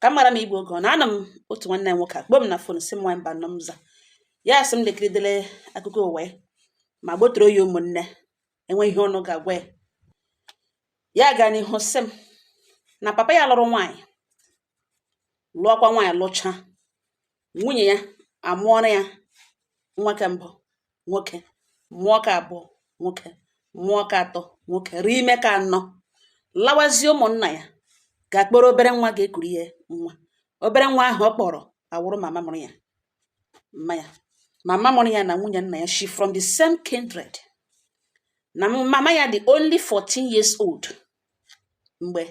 Ka m mara m igwe oge ọ na-anọ m, otu nwanne m nwoke akpọ m na phone, sị m nwa mba nọ m za ya, sị m lekiridele akụkọ ụwa ya ma gbotoro ya ụmụnne enwe ihe ọnụ ga-agwa ya. Ya gaa n'ihu sị m na papa ya lụrụ nwaanyị, lụọkwa nwaanyị, lụcha nwunye ya, amụọrọ ya nwa ke mbụ nwoke, mụọ ka abụọ nwoke, mụọ ka atọ nwoke, rie ime ka anọ, lawazie ụmụnna ya ga-akpọrọ obere nwa ga-ekuru ya nwa. Obere nwa ahụ ọ kpọrọ awụrụ mama mụrụ ya, mma ya. Mama mụrụ ya na nwunye nna ya she from the same kindred. Na mama ya dị only 14 years old mgbe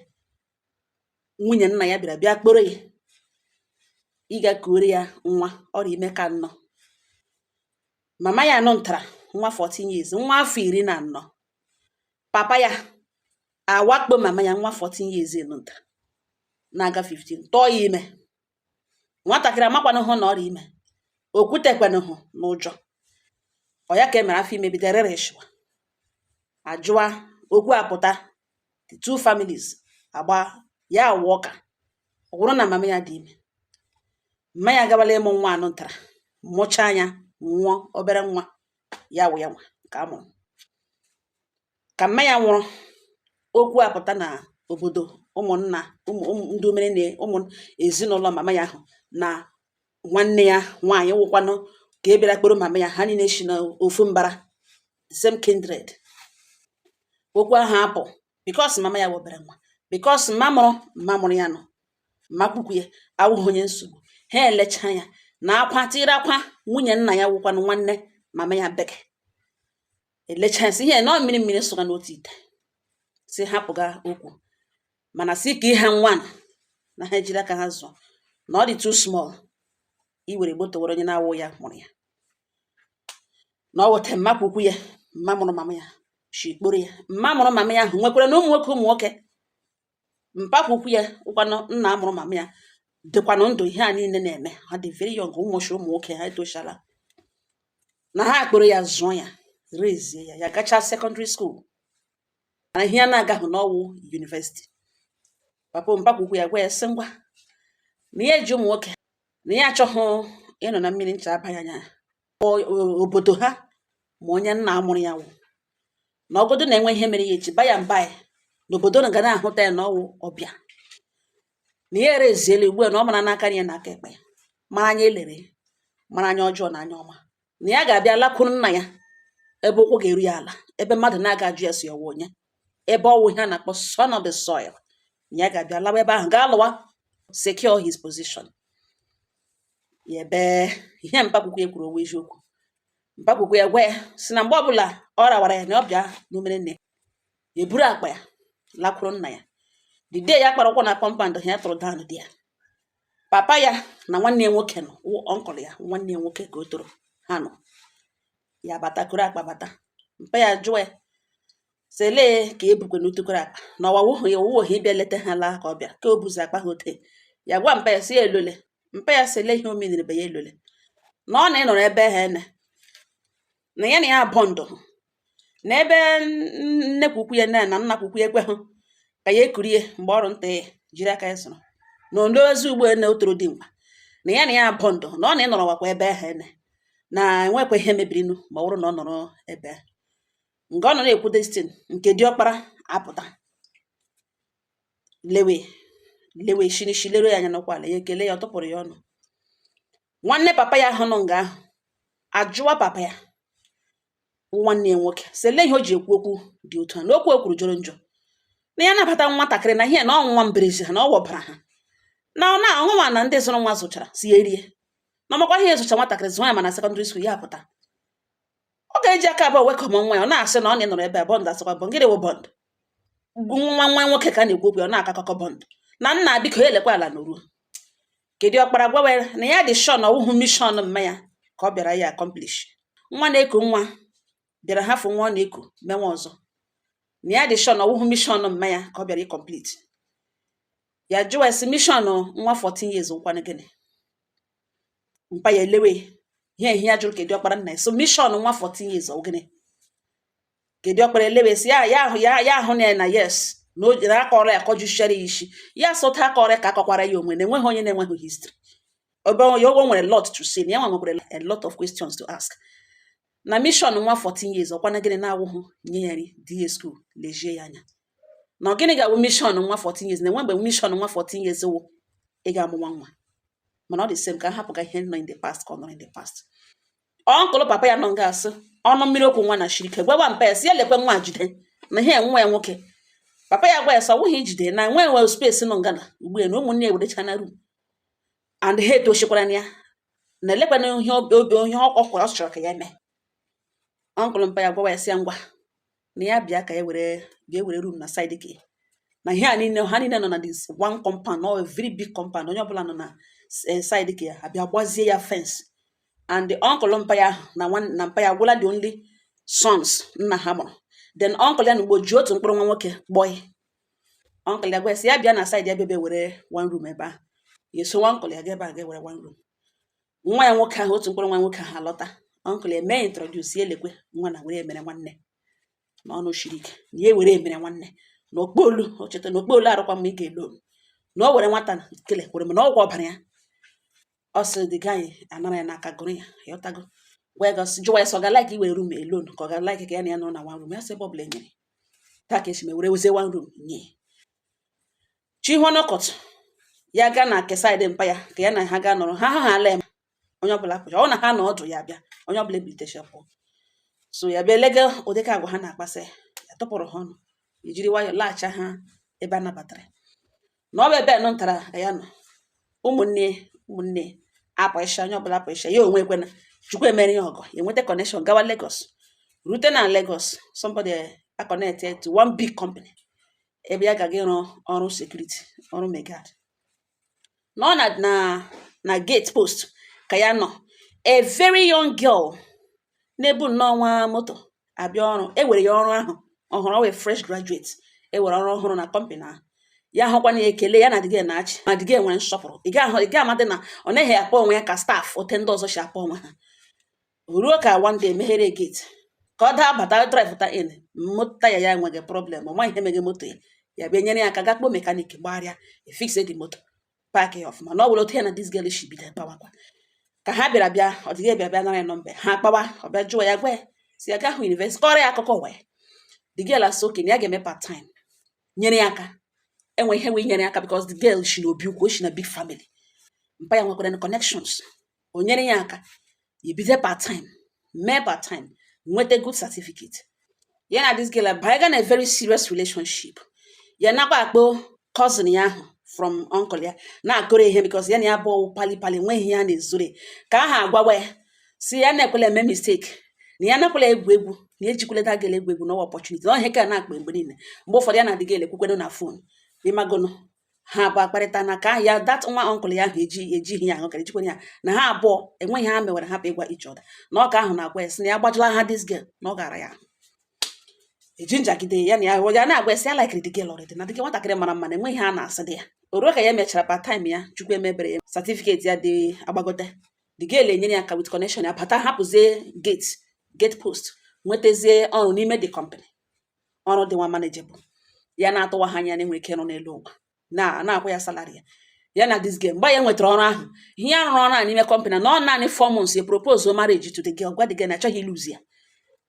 nwunye nna ya bịara bịa kpọrọ ya ịga kuore ya nwa ọrịa ime ka anọ. Mama ya nọ ntara nwa 14 years, nwa afọ 14. Papa ya awakpo mama ya, nwa 14 years nọ ntara na-aga 15, tọọ ya ime. Nwatakịrị amakwanụ hụ na ọrịa ime, okwutekwanụ hụ n'ụjọ ọ ya ka e mere afọ ime bido rịrịshwa ajụa okwu apụta. The two families agba ya awụ ọka. Ọ bụrụ na mama ya dị ime, mma ya agawala ịmụ nwa anụ ntara, mụchaa ya, nwụọ. Obere nwa ya wụ ya nwa ka a mụrụ. Ka mma ya nwụrụ, okwu apụta na obodo, ụmụnna, ụmụ ndị omere na ụmụ ezinụlọ mama ya ahụ na nwanne ya nwaanyị wụkwanụ ka e bịara kporo mama ya, ha niile si n'ofu mbara, the same kindred. Okwu ahụ apụ because mama ya wụ obere nwa, because mma mụrụ ya nọ mma kwukwu ya awụghị onye nsogbu. Ha elecha ya na akwa tiri akwa nwunye nna ya wụkwanụ nwanne mama ya beke elecha ya, sị ihe nọ mmiri mmiri sụga n'otu ite, si hapụga okwu, mana si ka ihe nwa na ha ejiri aka ha zụọ, na ọ dị too small iwere gbotowere onye na-awụ ya mụrụ ya, na ọ wụte mma kwukwu ya, mma mụrụ mama ya shi kporo ya. Mma mụrụ mama ya ahụ nwekwara na ụmụ nwoke, ụmụ nwoke mpa kwukwu ya ụkwanụ nna mụrụ mama ya dịkwanụ ndụ. Ihe a niile na-eme, ha dị very young, ụmụchi ụmụ nwoke ha etochala na ha kporo ya, zụọ ya, rezie ya, ya gachaa secondary school, mana ihe ya na-agahụ n'ọwụ university. Papa mpakwukwu ya gwa ya sị ngwa, na ya eji ụmụ nwoke, na ya achọghị ịnọ na mmiri ncha abaghị anya obodo ha, ma onye nna mụrụ ya wụ na ọgodo na-enwe ihe mere ya echi baya mba ya n'obodo na ga na-ahụta ya na ọwụ ọbịa, na ya ereziela ugbu a, na ọ mara n'aka ya na aka ekpe ya, mara anya elere, mara anya ọjọọ na anya ọma, na ya ga-abịa lakwuru nna ya ebe ụkwụ ga-eru ya ala, ebe mmadụ na-aga ajụ ya si ọwụ onye, ebe ọwụ ihe a na-akpọ son of the soil, na ya ga-abịa lawa ebe ahụ gaa lụwa, secure his position. Ya ebe ihe mpakwukwu ya kwuru owu eziokwu. Mpakwukwu ya gwa ya si na mgbe ọbụla ọ rawara ya na ọ bịa n'umere nne ya, eburu akpa ya lakwuru nna ya. The day ya kpara ụkwụ na compound ha, ya tụrụ down di ya. Papa ya na nwanne ya nwoke nọ, wụ uncle ya, nwanne ya nwoke ka o toro ha nọ. Ya bata koro akpa bata, mpa ya jụọ ya sị elee ka ebukwe na utokoro akpa na ọwa wụhụ ya owuwe ịbịa leta ha laa, ka ọ bịa ka o buzi akpa ha ote. Ya gwa mpa ya sị ya elole. Mpa ya sị ele ihe o menere be ya elole, na ọ na ịnọrọ ebe ha ene na ya na ya abụọ ndụ na ebe nne kwukwu ya na nna kwukwu ya ekweghụ ka ya ekurie mgbe ọrụ nta ya jiri aka ya sọrọ na ozi ugbo na o toro dimkpa, na ya na ya abụọ ndụ, na ọ na ịnọrọ wakwa ebe ha ene na enwekwa ihe mebirinu ma ọ bụrụ na ọ nọrọ ebe ahụ. Nga ọ nọ na-ekwu destin nke diọkpara apụta lewe lewe shinishi lere ya anya n'ụkwụ ala, ya ekele ya, ọ tụpụrụ ya ọnụ. Nwanne papa ya ahụ nọ nga ahụ ajụwa papa ya, nwanne ya nwoke, sị lee ihe o ji ekwu okwu dị otu a, na okwu o kwuru jọrọ njọ, na ya nabata nwatakịrị na ihe na ọ nwa mberezi ha, na ọ wọbara ha, na ọ na-ahụ ma na ndị zụrụ nwa zụchara si ya erie, na ọmakwa ihe zụcha nwatakịrị zụọ ya, ma na secondary school ya pụta ọ ga-eji aka abụọ wekọm nwa ya. Ọ na-asị na ọ na-enọrọ ebe a bond, asịkwa bond gịnị wụ bond? Nwa nwa nwoke ka a na-ekwu okwu ya, ọ na-akọ akụkọ bond na nna, biko ya elekwa ala n'oruo. Kedu ọkpara gwawa ya na ya dị sure na ọwụhụ mission mma ya ka ọ bịara ya accomplish. Nwa na-eku nwa bịara hafụ nwa ọ na-eku menwa ọzọ, na ya dị sure na ọwụhụ mission mma ya ka ọ bịara complete. Ya jụwa ya sị mission nwa 14 years wụkwanụ gịnị? Mpa ya elewe ihe ihe ya jụrụ kedu ọkpara nna ya, so mission nwa 14 years ọ gịnị? Kedu ọkpara elewe sị ya ya ahụ ya ya ahụ na ya na yes, Na o jere akọrọ ya, akọjuchiara ya isi ya sụta, akọrọ ya ka akọkwara ya onwe, na enweghị onye na-enweghị history. Ebe ya o nwere lot to say, na ya nwa nwekwara a lot of questions to ask. Na mission nwa 14 years ọkwana gịnị na-awụhụ nye ya nri, di ya school, lejie ya anya? Na gịnị ga-awụ mission nwa 14 years? Na enwe mgbe mission nwa 14 years wụ ị ga-amụ nwa nwa. Mana ọ dị same ka hapụ ka ihe nọ in the past, ka ọ nọrọ in the past. Uncle papa ya nọ nga asị ọnụ mmiri okwu nwa na shiri ike, gwawa mpa ya si ya lekwe nwa jide na ihe nwa ya nwoke. Papa ya gwa ya sọ ọwụghị ijide na nwe nwe space nọ ngana ugbu a, na ụmụnne ya ewerecha na room and ha etochikwara ya, na elekwana ihe obi ihe ọ ọ chọrọ ka ya mee. Uncle mpa ya gwawa ya sị ya ngwa, na ya bịa ka ya were bịa were room na side ke na ihe a niile. Ha niile nọ na this one compound, no, a very big compound. Onye ọbụla nọ na side ke ya, abịa gbazie ya fence. And the uncle mpa ya ahụ na nwan na mpa ya gwụla the only sons nna ha mụrụ. Then uncle ya na ugbo ji otu mkpụrụ nwa nwoke kpọị. Uncle ya gwa ya sị ya bịa na side ya, bịa bịa were one room ebe ahụ. Ya eso nwa uncle ya ga ebe a ga were one room. Nwa ya nwoke ahụ, otu mkpụrụ nwa nwoke ahụ, alọta. Uncle ya mee introduce ya, elekwe nwa na were emere nwanne na ọnụ shiri ike, na ya were emere nwanne na okpolu o cheta na okpolu arụkwa mma. Ị ga-elo na o were nwata kele kwere m na ọgwụ ọbara ya. Ọ sị the guy anara ya n'aka, gụrụ ya yọtago, gwa ya gasị, jụwa ya sị ọ ga like iwere room alone, ka ọ ga like ka ya na ya nọ na one room. Ya sị ebe ọbụla enyere taa ka esi m were wezie one room nye chi. Ihu ọnọkọtụ ya gaa na nke side mpa ya ka ya na ha gaa nọrọ. Ha ala ya, onye ọbụla pụcha ọ na ha nọ ọdụ, ya bịa, onye ọbụla ebilitecha pụọ. So ya bịa lega ụdịka agwa ha na-akpasị ya, tụpụrụ ha ọnụ, ejiri nwayọọ laghachi ha ebe a nabatara. Na ọ bụ ebe nọ ntara ka ya nọ, ụmụnne apụịsha, onye ọbụla apụịsha ya onwe ekwena. Chukwu emere ya ọgọ, ya enweta connection, gawa Lagos. Rute na Lagos, somebody a connect to one big company ebe ya gaga ịrụ ọrụ security, ọrụ maiguard. Na ọ na gate post ka ya nọ, a very young girl na-ebu nnọọ nwa moto abịa ọrụ. E were ya ọrụ ahụ ọhụrụ, ọ wee fresh graduate, e were ọrụ ọhụrụ na company ahụ. Ya hụkwana ya, ekele ya na the girl na-achị, ma the girl nwere nsọpụrụ. Ị ga-ahụ, ị ga-amadị na ọ naghị akpọ onwe ya ka staff ote ndị ọzọ si akpọ onwe ha. Ruo ka one day meghere gate ka ọ daa bata, drive ta in, moto taya ya enweghị problem. Ọ maghị ihe meghe moto ya. Ya bịa nyere ya aka, ga kpọọ mechanic, gbagharịa, fix the moto, park ya ọfụma. Na ọ bụrụ otu ya na this girl shi bido kpawakwa ka ha bịara bịa, ọ dịghị bịa bịa nara ya nọmba ha kpawa. Ọ bịa jụọ ya, gwa ya si ya gaa hụ university, kọrọ ya akụkọ ụwa ya. The girl asị okenye ya ga-eme part time, nyere ya aka. Enwe ihe wee nyere ya aka because the girl shi na obi ukwu, o shi na big family, mpa ya nwekwara na connections. O nyere ya aka, ya ebido part time, mee part time, nweta good certificate. Ya na this girl abanye na a very serious relationship. Ya nakwa akpọ cousin ya ahụ from uncle ya na-akụrụ ihe because ya na ya abụọ pali pali, nweghị ihe a na-ezure. Ka aha agwawa ya si ya na-ekwela eme mistake, na ya nakwela egwu egwu, na ejikwela that girl egwu egwu, na opportunity na ọhịa ka na-akpa mgbe niile. Mgbe ụfọdụ ya na the girl ekwukweno na phone, ịmagono ha abụọ akparịta na ka ya that nwa uncle ya ahụ eji ejighị ya ahụ kara ejikwana ya na ha abụọ enweghị ha mewere hapụ ịgwa each other. Na ọka ahụ na-agwa ya sị na ya gbajula ha this girl, na ọ gara ya ahụ eji njagide ya na ya ya na-agwa ya sị ya likiri the girl already, na the girl nwatakịrị mara mma, na enweghị ha na-asị dị ya. O ruo ka ya mechara part time ya, Chukwu emebere ya, certificate ya dị agbagote, the girl enyere ya aka with connection ya, bata, hapụzie gate post, nwetazie ọrụ n'ime the company. Ọrụ dị nwa manageable, ya na-atụwa ha anya na enwere ike ịrụ n'elu ụwa na na-akwụ ya salary ya. Ya na this girl, mgbe ya nwetara ọrụ ahụ, ihe ya rụrụ ọrụ a n'ime company na ọ naanị 4 months, ya propose marriage to the girl. Gwa the girl na achọghị ilose ya.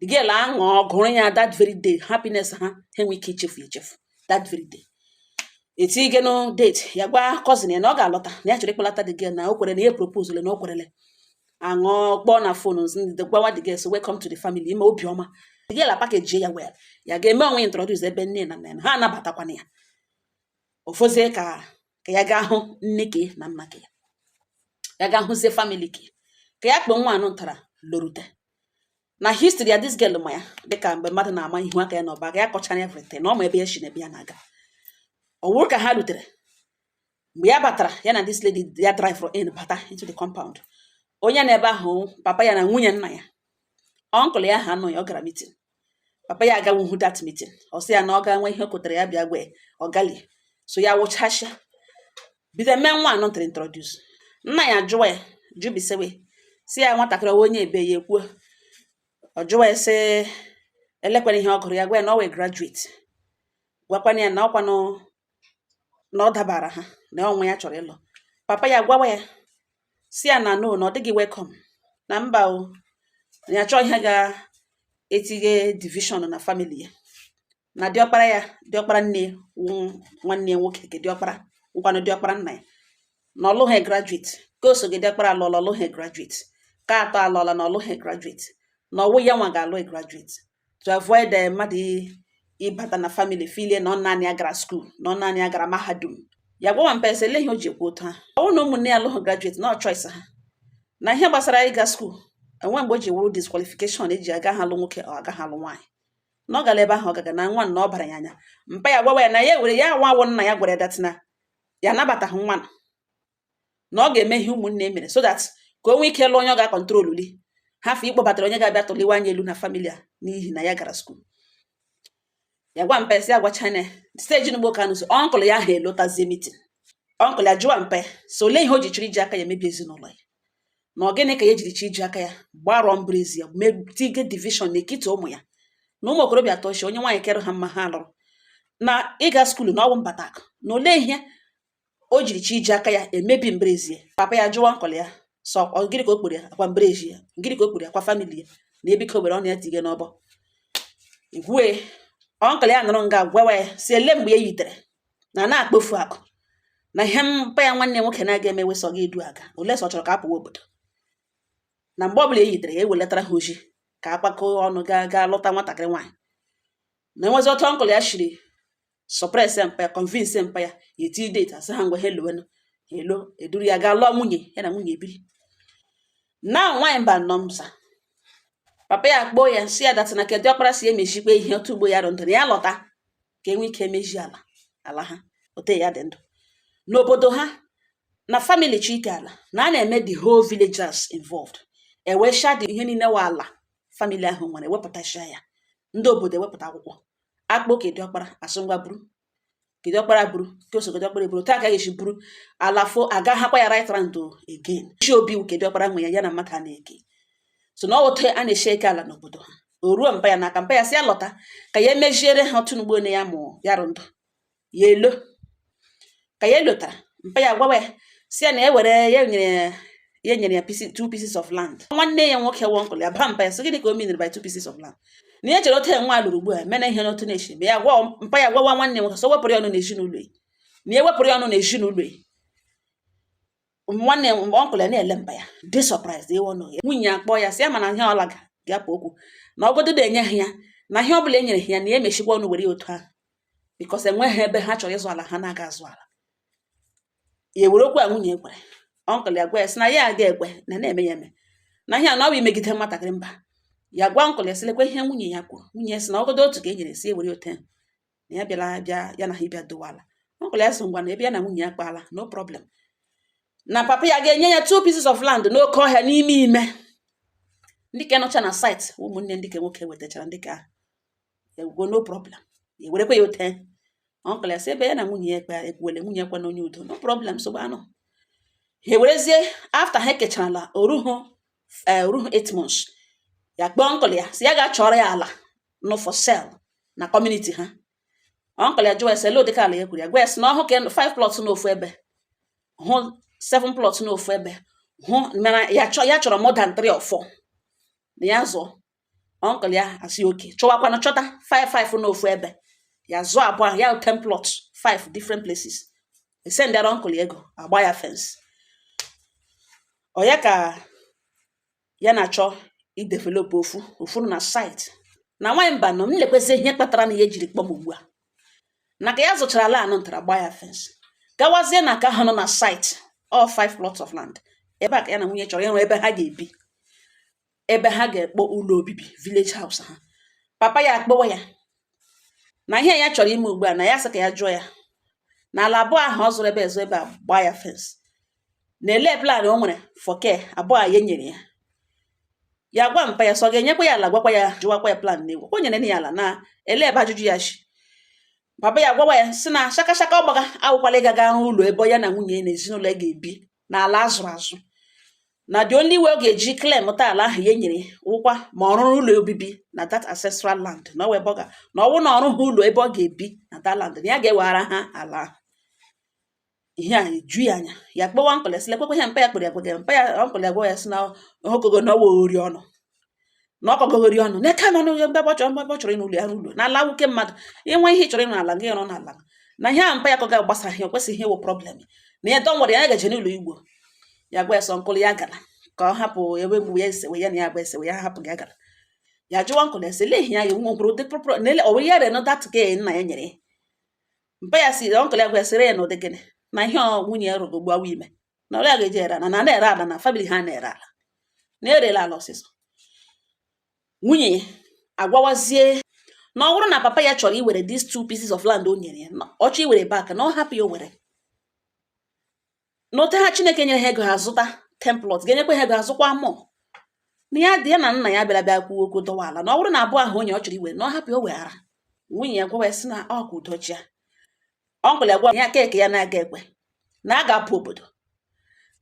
The girl aṅụ gụrụ ya that very day. Happiness ha, ha enwe ike ichefu echefu that very day. Etigenu date, ya gwa cousin ya na ọ ga-alọta, na ya chọrọ ịkpọlata the girl, na o kwere na ya propose, na o kwerele. Aṅụ kpọọ na phone, gwawa the girl so welcome to the family, ime obiọma. The girl apakeji ya well, ya ga-eme onwe introduce ebe nne na nna ya ha anabatakwana ya. Ofozie ka ya gaa hụ nne ke na nna ke ya, ya gaa hụzie family ke ka ya kpọ nwa anụ ntara lorute na history ya. This girl ma ya dịka mgbe mmadụ na-ama ihu aka ya na ọba ya kọchara everything, na ọ ma ebe ya si na ebe ya na-aga. Ọ wụrụ ka ha rutere, mgbe ya batara, ya na this lady ya drive in, bata into the compound. Onye na ebe ahụ, papa ya na nwunye nna ya. Uncle ya ha anọ ya, ọ gara meeting. Papa ya agawuhu that meeting. Ọ sị ya na ọ ga-enwe ihe o kotere ya bịa gwa ya, ọ gali. So ya wụchasịa, bido mee nwa anọ ntara introduce. Nna ya jụwa ya, jụbisewe si ya nwatakịrị ọwa onye ebe. Ya ekwuo. Ọ jụwa ya sị elekwara ihe ọ gụrụ. Ya gwa ya na ọ wee graduate. Gwakwana ya na ọkwanụ na ọ dabara ha na ọnwa ya chọrọ ịlụ. Papa ya gwawa ya, si ya na no, na ọ dịghị welcome, na mba o, na ya chọọ ihe ga-etinye division na family ya, na diọkpara ya, diọkpara nne ya wụ nwanne ya nwoke nke diọkpara nkwanụ, diọkpara nna ya na ọlụghị graduate, ka o so gị diọkpara alụọla, ọlụghị graduate, ka atọ alụọla na ọlụghị graduate, na ọwụ ya nwa ga-alụ graduate, to avoid mmadụ ịbata na family filie na ọ naanị ya gara school, na ọ naanị ya gara mahadum. Ya gwawa mpa ese ele ihe o ji ekwu otu ahụ. Ọ bụrụ na ụmụnne ya alụghị graduate, na ọ choice ha, na ihe gbasara ịga school enwe mgbe o ji wụrụ disqualification eji aga ha alụ nwoke ọ agaghị alụ nwaanyị, na ọ gara ebe ahụ ọ gaga na nwa na ọ bara ya anya. Mpa ya gwawa ya na ya were ya nwa nna ya gwara ya that na ya anabataghị nwa na ọ ga-eme ihe ụmụnne mere, so that ka o nwee ike lụọ onye ọ ga-acontrol li hafụ ịkpọbatara onye ga-abịa tụliwe anya elu na family a n'ihi na ya gara school. Ya gwa mpa sị ya gwacha ya stage n'ugbo ka nụso uncle ya ahụ elotazie meeting. Uncle ya jụwa mpa so olee ihe o ji chọrọ iji aka ya emebi ezinụlọ ya, na ọ gịnị ka ya ejiri chi iji aka ya gbarụọ mbụrụ ezi ya tige division n'etiti ụmụ ya na ụmụ okorobịa atọ chi onye nwaanyị kere ha mma ha lụrụ, na ịga school na ọwụ mbata akụ, na olee ihe o jiri chi iji aka ya emebi mbrezie. Papa ya jụwa uncle ya sọ ọ gịnị ka o kporo ya akwa mbreji ya, gịnị ka o kporo ya akwa family ya, na ebiko were ọnụ ya tige n'ọbọ gwue. Uncle ya nụrụ nga gwawa ya si ele mgbe ya yitere na na-akpofu akụ na ihe mpa ya nwanne nwoke na-aga emewe sọ gị edu aga ole sọ chọrọ ka apụwa obodo, na mgbe ọbụla e yitere ya ewelatara ha oji ka akpakọ ọnụ gaa gaa lụta nwatakịrị nwaanyị. Na enwezi otu uncle ya shiri suppress ya mpa ya, convince mpa ya, eti date, asị ha ngwa ha elowenu ha elo, eduru ya gaa lụọ nwunye ya na nwunye ebiri na nwaanyị mba nọ mza. Papa ya kpọọ ya si ya that na kedu ọkpara si emejikwa ihe otu ugbo ya rụ ndụ na ya lọta ka enwe ike emeji ala ala ha ote ya dị ndụ n'obodo ha na family chike ala na a na-eme the whole villagers involved ewee sha dị ihe niile wa ala family ahụ nwere, ewepụtasịa ya, ndị obodo ewepụta akwụkwọ akpọ kedu ọkpara, asụ ngwa buru, kedu ọkpara buru, ke oso kedu ọkpara buru taa ka a ga-esi buru ala fo aga hakwa ya right round again chi obi kedu ọkpara nwe ya, ya na mmadụ a na-eke so na ọ otu a na-eshi eke ala n'obodo ha. O ruo mpa ya n'aka, mpa ya si ya lọta ka ya emeziere ha otu n'ugbo na ya mụ ya rụ ndụ ya elo. Ka ya elotara, mpa ya gwawa ya si ya na e were ya nyere ya nyere ya pieces, two pieces of land. Nwanne ya nwoke wụ uncle ya ba mpa ya sị gịnị ka o meanere by two pieces of land, na ya chere otu nwa lụrụ ugbu a mena ihe n'otu na-eshi ma ya gwa mpa ya gwawa nwanne nwoke so wepụrụ ya ọnụ n'ezinụlọ ya, na ya wepụrụ ya ọnụ n'ezinụlọ ya. Nwanne uncle ya na-ele mpa ya dị surprised ịwụ ọnụ ya. Nwunye ya kpọọ ya sị ya mana ihe ọla ga-apụ okwu na ọgọdụ na-enye ha ya na ihe ọbụla e nyere ha ya na ya emechikwa ọnụ were ya otu ahụ, because enweghị ebe ha chọrọ ịzụ ala ha na-aga azụ ala ya. Ewere okwu a nwunye kwere, uncle ya gwa ya sị na ya aga ekwe na na-eme ya eme na ihe a na ọ bụ imegide nwatakịrị mba. Ya gwa uncle ya sị lekwa ihe nwunye ya kwuru. Nwunye ya sị na ọgọdọ otu ka e nyere si ewere otu ahụ na ya bịara bịa ya na ha ịbịa dowe ala. Uncle ya sị ngwa, na ebe ya na nwunye ya kpaala, no problem, na papa ya ga-enye ya two pieces of land n'oke ọhịa n'ime ime ndị ka nọcha na site ụmụnne ndị ka nwoke wetachara ndị ka egwugo, no problem, ya werekwa ya ote. Uncle ya sị ebe ya na nwunye ya ekpe ekwuwele nwunye ekwe na onye udo, no problem, sogbu anụ ha ewerezie. After ha ekecharala oruhu oruhu 8 months, ya kpọọ uncle ya si ya ga chọrọ ya ala nọ for sale na community ha. Uncle ya jụọ ya sị ele ụdịka ala ya kwuru. Ya gwa ya sị na ọhụ ka five plots n'ofu ebe, hụ seven plots n'ofu ebe, hụ mana ya chọ ya chọrọ more than three or four na ya zụọ. Uncle ya asị oke chọwakwanụ chọta five five n'ofu ebe, ya zụọ abụọ ahụ, ya 10 plots, five different places, esendara uncle ya ego agba ya fence. Ọ ya ka ya na-achọ idevelop ofu ofu na site na nwaanyị mba nọ m lekwesị ihe kpatara na ya ejiri kpọm ugbu a na ka ya zụchara ala anọ ntara gba ya fence, gawazie na ka ahụ nọ na site all five plots of land ebe a ka ya na nwunye chọrọ ịrụ ebe ha ga-ebi, ebe ha ga-ekpọ ụlọ obibi, village house ha. Papa ya akpọwa ya na ihe ya chọrọ ime ugbu a, na ya sị ka ya jụọ ya na ala abụọ ahụ ọ zụrụ ebe ezo ebe a gbaa ya fence, na ele plan o nwere for care abụọ a ya nyere ya. Ya gwa mpa ya sọ ọ ga-enyekwa ya ala, gwakwa ya jụwakwa ya plan na egwu o nyere ya ala na ele ebe ajụjụ ya shi. Papa ya gwawa ya si na shaka shaka ọ gbaga awụkwala ịga ga rụọ ụlọ ebe ya na nwunye na ezinụlọ ya ga-ebi na ala azụrụ azụ. Na the only way ọ ga-eji claim ta ala ahụ ya nyere wụkwa ma ọ rụrụ ụlọ obibi na that ancestral land, na ọ wụ ebe ọ ga na ọ wụ na ọ rụghị ụlọ ebe ọ ga-ebi na that land, na ya ga-eweghara ha ala ahụ. Ihe a eju ya anya. Ya kpọwa uncle ya sị lekwekwe ihe mpa ya kpere ya gwega mpa ya. Uncle ya gwa ya sị na okogo na ọ wụ ori ọnụ na ọkọgogori ọnụ n'eke nọ n'ụlọ ebe ọ chọrọ ịnụ ụlọ ya n'ụlọ n'ala nwoke mmadụ. Inwe ihe ị chọrọ ịnụ n'ala gị, ịrụ n'ala na ihe a mpa ya kọga gbasaghị, o kwesịghị ịwụ problem na ya dọ nwere ya gaje n'ụlọ igbo. Ya gwa ya sọ uncle ya gara ka ọ hapụ ebe mgbe ya esewe ya na ya bụ esewe ya hapụ gị gara. Ya jụwa uncle ya sị lee ihe ya ya nwekwuru ụdị proper na ọ wụ ya reno that ke nna ya nyere ya. Mpa ya si uncle ya gwa ya sịrị ya na ụdị gịnị na ihe ọ nwunye ya rụgo gbuawa ime na ọrụ ya ga-eji ere ala na na-ere ala na family ha na-ere ala na erela ala ọsịsọ. Nwunye ya agwawazie na ọ bụrụ na papa ya chọrọ iwere these two pieces of land o nyere ya, na ọ chọọ iwere back, na ọ hapụ ya o were na ote ha. Chineke nyere ha ego, ha zụta 10 plot, ga-enyekwa ha ego ha zụkwa mọ na ya dị ya na nna ya bịara bịa kwuo okwu dọwa ala, na ọ bụrụ na abụọ ahụ onye ọ chọrọ iwere, na ọ hapụ ya o weghara. Nwunye ya gwawa ya sị na ọ ka udo chia. Uncle ya gwa ya keke ya na-aga ekwe na a ga-apụ obodo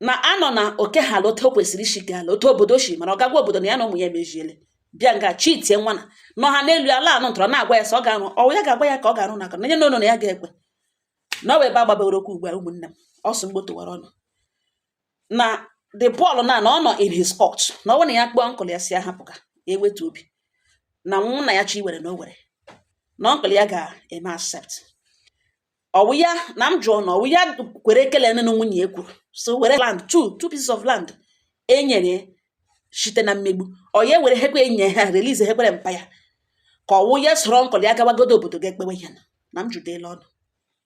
na anọ na oke ha ala otu o kwesịrị isi ga ala otu obodo si mana ọ gagwa obodo na ya na ụmụ ya emeziele bịa nga chitie nwa na nọ ha n'elu ala anụ ntọrọ na-agwa ya sị ọ ga-arụ ọ ya ga-agwa ya ka ọ ga-arụ na aka na nye n'ụlọ na ya ga-ekwe na ọ bụ ebe agbabeworo okwu ugbu a. Ụmụnne m, ọsọ mgbo tụwara ọnụ na the ball na ọ nọ in his court, na ọ bụrụ na ya kpọọ uncle ya si ya hapụ ka ewetu obi na nna ya chi were na o were na uncle ya ga-eme accept. Ọwụ ya na m jụọ na ọwụ ya kwere ekele nne nwunye ya kwuru so were land, two pieces of land e nyere site na mmegbu, ọ ya were hekwe enye ha release hekwere mpa ya ka ọwụ ya soro uncle ya gawagodo obodo ga-ekpewe ihe na m jụdela ọnụ.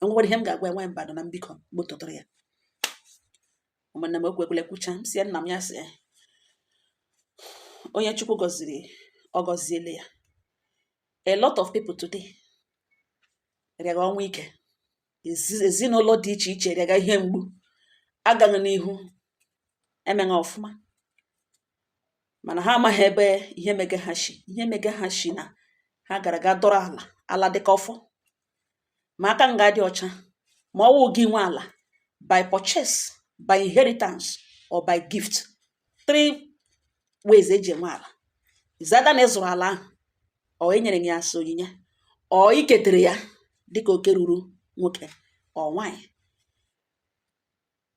Enwekwara ihe m ga-agwa ya nwa mbadụ na mbikọ gbotọtụrụ ya. Ụmụnne m, okwu ekwele kwucha m si ya nna m ya sị onye Chukwu gọziri ọ gọziele ya. A lot of people today rịaga ọnwa ike, ezinụlọ dị iche iche rịaga ihe mgbu agaghị n'ihu emeghị ọfụma, mana ha amaghị ebe ihe mege ha shi, ihe mege ha shi na ha gara ga dọrọ ala ala dịka ọfọ ma aka nga dị ọcha ma ọ wụ gị nwe ala by purchase, by inheritance or by gift. Three ways eji enwe ala is either na ịzụrụ ala ahụ, ọ enyere ya asị onyinye, ọ iketere ya dịka oke ruru nwoke ọ nwaanyị,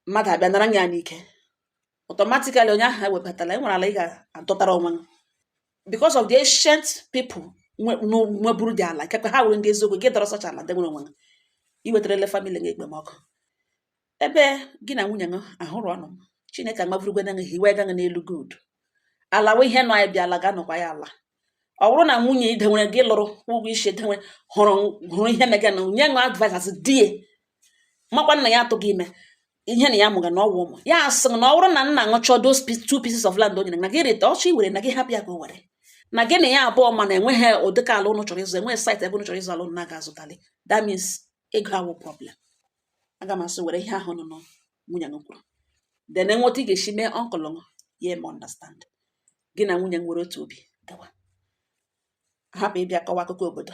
mmadụ abịa nara ya n'ike. Automatically onye ahụ ewebatala enwere ala ị ga-adọtara onwe gị because of the ancient people nweburu dị ala ikekwe ha were ndị eziokwu gị dọrọ sọcha ala denwere onwe gị iwetarala family gị ekpemọkụ ebe gị na nwunye gị ahụrụ ọnụ. Chineke amavurugwe na gị hiwe gaghị n'elu good ala wee ihe nọ anyị bịa ala ga-anọkwa ya ala. Ọ bụrụ na nwunye idenwere gị lụrụ kwụ ụgwọ isi edenwere hụrụ hụrụ ihe mega na nye ṅụ advice as die makwa nna ya atụghị ime ihe na ya mụga na ọwụ ụmụ ya asị na ọ bụrụ na nna ṅụchọ those two pieces of land o nyere na gị reta ọchọ iwere na gị hapụ ya ka o were na gị na ya abụọ, mana enweghị ụdịka ala ụnụ chọrọ ịzụ, enweghị site ebe ụnụ chọrọ ịzụ ala ụnụ na-aga azụtali. That means ego awụ problem. Aga m asị were ihe ahụ nọ nwunye gị kwuru, then enweta ị ga-esi mee uncle ya eme understand gị na nwunye nwere otu obi gawa hapụ ịbịa kọwa akụkọ obodo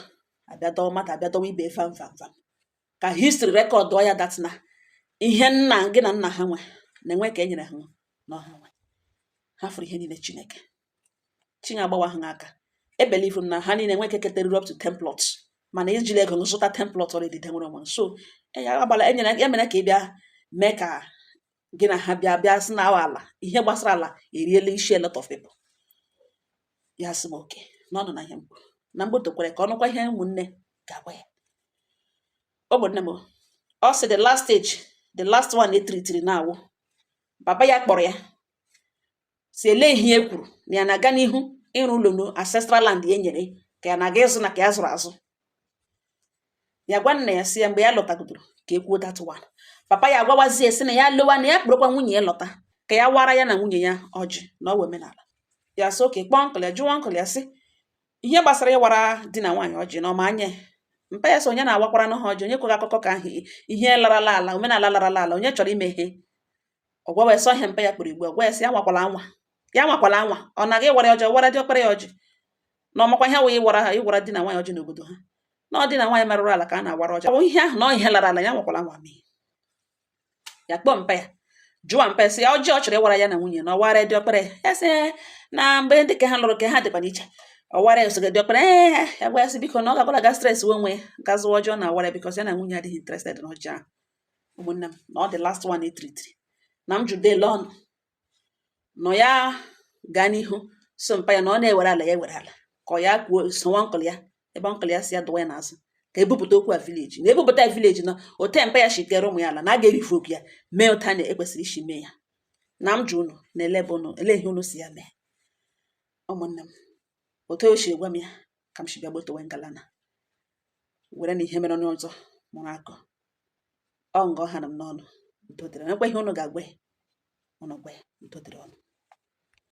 abịa dọwa mmadụ abịa dọwa ibe vam vam vam ka history record ya that na ihe nna gị na nna ha nwe na-enwe ka e nyere ha na ọha nwe ha fụrụ ihe niile. Chineke chinye agbawa ha aka. E believe m na ha niile enwe ike keteruru up to 10 plots, mana ijili ego zụta 10 plots already dị nwere onwe. So ya agbala enyere emere ka ị bịa mee ka gị na ha bịa bịa sị na ala ihe gbasara ala eriela isi a lot of people. Ya sị m oke na ọ nọ na ihe m kwuru na mgboto kwere ka ọ nụkwa ihe ụmụnne ga-agwa ya. Ụmụnne m, ọ sị the last stage, the last one etiritiri na-awụ papa ya kpọrọ ya si ele ihe e kwuru na ya na-aga n'ihu ịrụ ụlọ no ancestral land ya nyere ka ya na-aga ịzụ na ka ya zụrụ azụ. Ya gwa nna ya si ya mgbe ya lọtagodoro ka e kwuo that one. Papa ya agwawazie sị na ya lụwa na ya kpụrụkwa nwunye ya lọta ka ya wara ya na nwunye ya ọjị na ọ wụ omenala ya. Sị oke kpọọ uncle ya jụọ uncle ya sị ihe gbasara ịwara di na nwaanyị ọjị na ọma anya mpa ya sị onye na-awakwara na ha ọjị, onye kweghị akụkọ ka ahụ ihe larala ala omenala larala ala onye chọrọ ime ihe ọ gwawa ya sọ ihe mpa ya kpụrụ igwe gwa ya sị ya nwakwala anwa ya nwakwala anwa ọ na-aga ịwara ya ọjị ọwara dị ọkpara ya ọjị na ọmakwa ihe wụ ịwara ha ịwara di na nwaanyị ọjị n'obodo ha na ọ dị na nwaanyị merụrụ ala ka a na-awara ọjị. Ọ bụ ihe ahụ na ọ ihe lara ala ya nwakwala anwa mee ya kpọọ mpa ya Jụọ mpa sị ya ọjị ọ chọrọ ịwara ya na nwunye na ọwara diọkpara ya, sị na mgbe ndị ka ha lụrụ ka ha dịkwa n'iche, ọwara ya osogo diọkpara. Ee, ya gwa ya sị biko na ọ gakwara ga stress we onwe ya ga zụwa ọjọọ na awara, because ya na nwunye adịghị interested na ọjọọ ahụ. Ụmụnne m, na ọ dị last one etritiri na m judele ọnụ nọ ya gaa n'ihu so mpa ya na ọ na-ewere ala ya, ewere ala ka ọ ya kwuo sowa uncle ya, ebe uncle ya si ya dụwa ya n'azụ ka ebupụta okwu a village, na ebupụta ya village na ote mpa ya shikere ụmụ ya ala na a ga-erivoke ya mee ụta na ekwesịrị isi mee ya. Na m jụ unu na elebe unu ele ihe unu si ya mee. Ụmụnne m, otu o si gwa m ya ka m si bịa gbotowe ngalana were na ihe mere onye ọzọ mụrụ akọ ọ nga ọ hara m n'ọnụ. Udo dịrị. Enwekwa ihe unu ga-agwa ya, unu gwa ya. Udo dịrị ọnụ.